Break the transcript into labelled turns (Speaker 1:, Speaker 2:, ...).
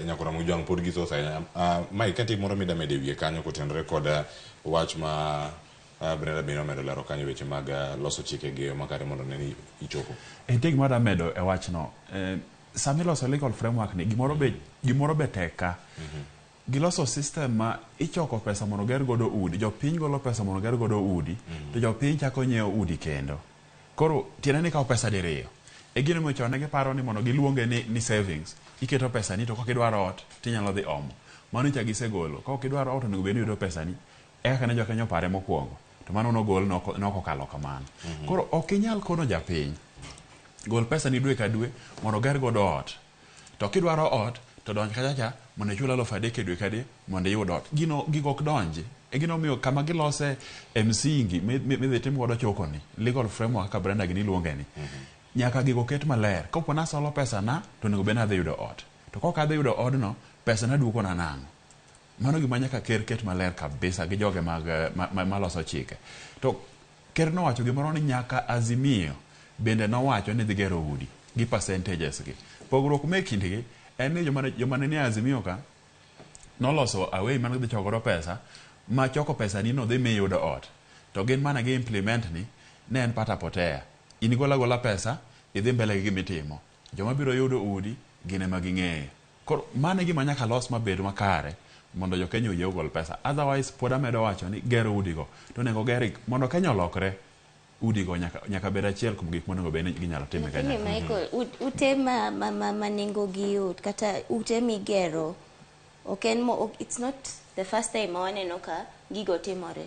Speaker 1: Nyakora Mojwang' pod githoth ahinya. Mike, ka nitie gimoro mida medo e wiye kanyo kotenore kod wach ma Brenda bende omedo lero kanyo weche mag loso chike gi makare mondo ne ni ichopo.
Speaker 2: Nitie gima adwa medo e wachno. Sama iloso legal framework ni, gimoro be tek ka. Giloso system ma ichoko pesa mondo oger godo udi. Jopiny golo pesa mondo oger godo udi, to jopiny chako nyiewo udi kendo. Koro tiende ni ikawo pesa diriyo. E gino momiyo chon ne giparo ni mondo giluonge ni savings. Iketo pesa ni to kok idwaro ot tinyalo dhi omo. Mano cha gisegolo. Kok idwaro ot, onego bed ni iyudo pesa ni. E kaka ne jokenya opare mokwongo. To mano nogol nok okalo kamano. Koro ok inyal kono japiny gol pesa ni dwe ka dwe mondo oger godo ot. To kidwaro ot to donj kacha cha mondo ichul 3000 e dwe ka dwe mondo iyud ot. Gino gigo ok donji. E gino omiyo kama gilose e msingi midhi tim godo choko ni, legal framework kaka Brenda gini luonge ni. Nyaka gigo ket maler. Kapo nasolo pesa na to onego bed ni adhi yudo ot. To kok adhi yudo odno, pesa na duoko na nang'o? Mano gima nyaka ker ket maler kabisa gi joge mag maloso chike. To ker nowacho gimoro ni nyaka Azimio bende nowacho ni dhi gero udi gi percentages gi. Pogruok me kindgi en ni joma ne nie Azimio ka noloso away mane gidhi choko godo pesa ma choko pesa ni no dhi mi yudo ot. To gin mana gi implement ni ne en pata potea. In igol agola pesa idhi mbele gi gimitimo. Joma biro yudo udi gin ema ging'eyo. Koro mano e gima nyaka los mabed makare mondo jo Kenya oyie ogol pesa. Otherwise pod amedo wacho ni gero udigo to onego ger mondo Kenya olokre, udigo nyaka bed achiel kuom gik monego bed ni ginyalo timo e
Speaker 3: Lakini
Speaker 2: Kenya.
Speaker 3: Michael, ute ma nengo gi yot kata ute migero ok en mo, it's not the first time ma waneno ka gigo timore.